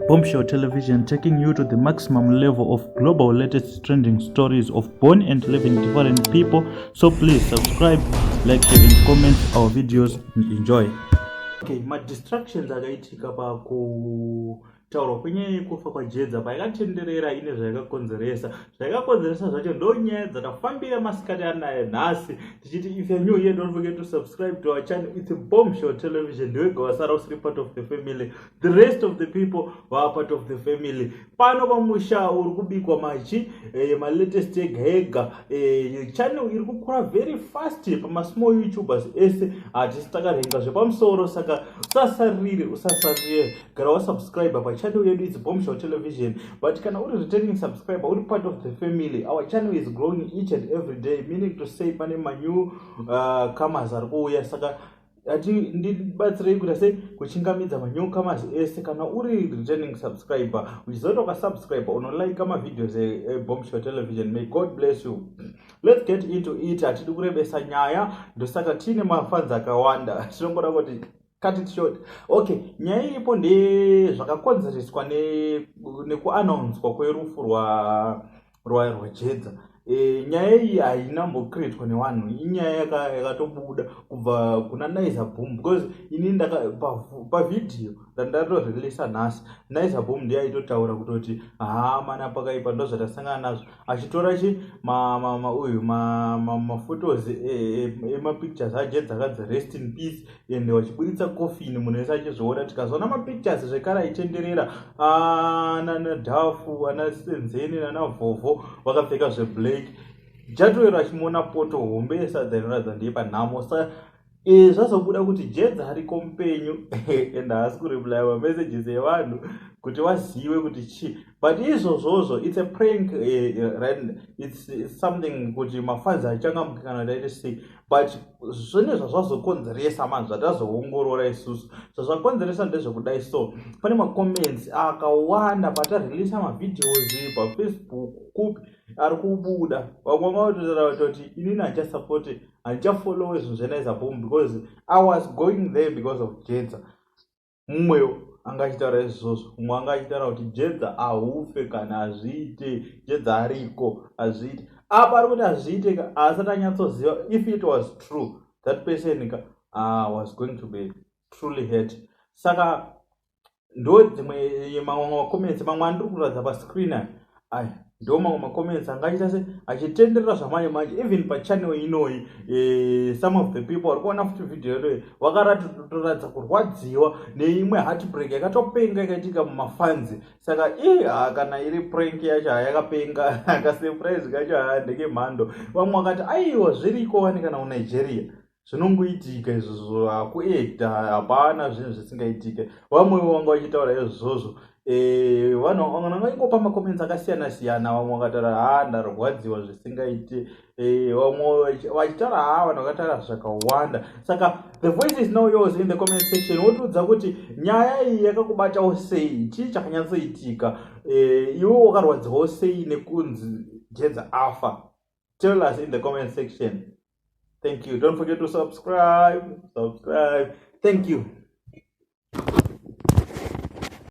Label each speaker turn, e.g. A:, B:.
A: Bombshell Television, taking you to the maximum level of global latest trending stories of born and living different people. So please subscribe, like, share and comment our videos and enjoy. Okay, madistractions akaitika pakutaurwa kwenyaya yekufa kwaJedza payakatenderera ine zvayakakonzeresa. Zvayakakonzeresa zvacho ndo nyaya dzatafambira masikati anaya nhasi tichiti, if you're new here, don't forget to subscribe to our channel. It's a Bombshell Television. Ndiwega wasara usiri part of the family. The rest of the people vava part of the family. Pano pamusha uri kubikwa machi malatest ega ega. Channel iri kukura very fast pamasmall YouTubers ese. Hatisi takarenga zvepamusoro, saka usasarire, usasarire, gara wasubscribe pachannel yedu. It's Bombshell Television. But kana uri returning subscriber, uri part of the family. Our channel is growing each and every day, meaning to say pane manew comers ari kuuya, saka ati ndibatsirei kuita sei kuchingamidza manewcomers ese. Kana uri returning subscriber, uchizoti ukasubscribe, unolike mavideos eBombshell Television. May God bless you. Let's get into it. Hatidi kurebesa nyaya, ndosaka tiine mafans akawanda. Tinongoda kuti cut it short. Okay, nyaya iripo ndezvakakonzereswa nekuanaunswa kwerufu rwaJedza. Nyaya iyi haina mbocreatwa nevanhu, inyaya yakatobuda kubva kuna Naiza Boom, because ini pavhidhiyo randatoreleasa nhasi, Naiza Boom ndiye aitotaura kutoti haa mana pakaipa, ndo zvatasangana nazvo, achitora chi uyu maphotos emapictures aJedza akadzi "Rest in peace" and vachiburitsa coffin, munhu wese achizviona. Tikazoona mapictures zvekare aitenderera ananadhafu, ana Senzeni nanaVhovho vakapfeka zveblack, Jatoero achimuona poto hombe yesadza inoratidza ndiye panhamo. Sa zvazobuda kuti Jedza ariko mupenyu and haasi kureplya mamessages evanhu kuti vazive kuti chii. But izvozvozvo, it's a prank, right? It's something kuti mafans achangamuke kana kuti aite sei, but zvine zvazvazokonzeresa mani zvatazoongorora isusu. Zvazvakonzeresa ndezvekudai. So pane macomments akawanda patareleasa mavideos paFacebook, kupi ari kubuda. Vamwe vanga kutoti inini handichasapoti, handichafollowe zvinhu zveNaiza Boom because I was going there because of Jedza. Mumwewo anga achitaura izvozvo, mumwe anga achitaura kuti Jedza ahufe kana hazviite, Jedza ariko, hazviite. Apa ari kuti hazviite ka, asati anyatsoziva if it was true. That person ka was going to be truly hurt. Saka ndo dzimwe mamwe macomments, mamwe andiri kuratidza pascreen aya, ndo mamwe macomments anga achiita se achitenderera zvamanje manje. Even pachannel inoyi, some of the people vari kuona futi vhidhiyo yedoyi vakaratoratidza kurwadziwa neimwe heartbreak yakatopenga yakaitika mumafans. Saka i kana iri prank yacho hayakapenga, kasurprise kacho haa ndekemhando. Vamwe vakati aiwa, zviriko wani, kana kuNigeria zvinongoitika izvozvo, hakuacta, hapana zvinhu zvisingaitike. Vamwewo vanga vachitaura izvozvo. Vanhu vamwe vangangopa macomments akasiyana siyana. Vamwe vakataura, "Ha, ndarwadziwa zvisingaiti." Vamwe vachitaura, ha, vanhu vakataura zvakawanda. Saka the voice is now yours in the comment section. Wotiudza kuti nyaya iyi yakakubatawo sei, chii chakanyatsoitika, iwe wakarwadziwawo sei nekunzi Jedza afa. Tell us in the comment section. Thank you. Don't forget to subscribe, subscribe. Thank you.